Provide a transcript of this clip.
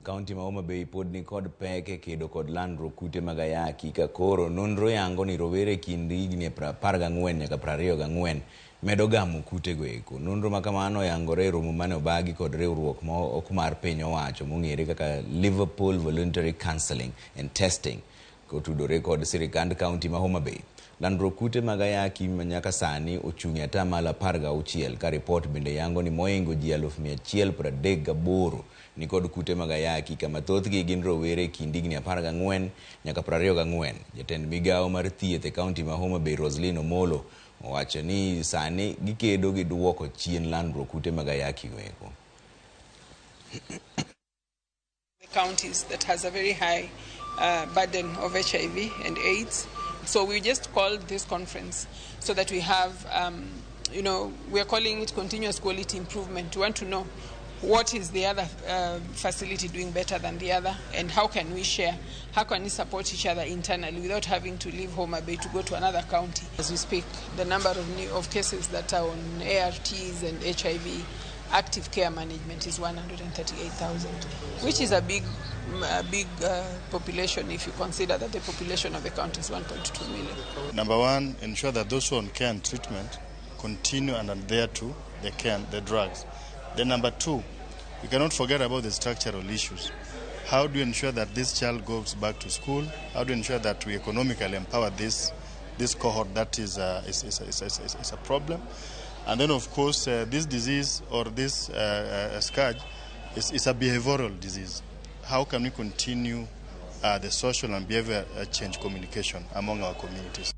Kaunti ma Homa Bay pod nikod pek e kedo kod landruok kute mag ayaki ka koro nonro yango ni rowere e kind higni 14 nyaka 24 medo gamo kutego eko. Nonro ma kamano oyangore e romo mane obagi kod riwruok ma ok mar piny owacho mong'ere kaka Liverpool Voluntary Counselling and Testing kotudore kod sirikand kaunti ma Homa Bay. Landruok kute mag ayaki ma nyaka sani ochung' e atamalo 16 ka ripot bende yango ni mohingo ji 138,000 nikod kute mag ayaki kama thothgi gin rowere e kind higni 14 nyaka 24. Jatend migawo mar thieth e kaunti ma Homa Bay Roslyn Omolo owacho ni sani gikedo gi duoko chien landruok kute mag ayaki go eko. The counties that has a very high burden of HIV and AIDS. So we just called this conference so that we have, we are calling it continuous quality improvement. We want to know what is the other facility doing better than the other, and how can we share, how can we support each other internally without having to leave Homa Bay to go to another county. As we speak, the number of cases that are on ARTs and HIV active care management is 138,000, which is a big population if you consider that the population of the county is 1.2 million. Number one, ensure that those who are on care and treatment continue and adhere to the care and the drugs. Then number two, we cannot forget about the structural issues. How do you ensure that this child goes back to school? How do you ensure that we economically empower this cohort that is a problem? And then, of course, this disease or this scourge is a behavioral disease. How can we continue the social and behavior change communication among our communities?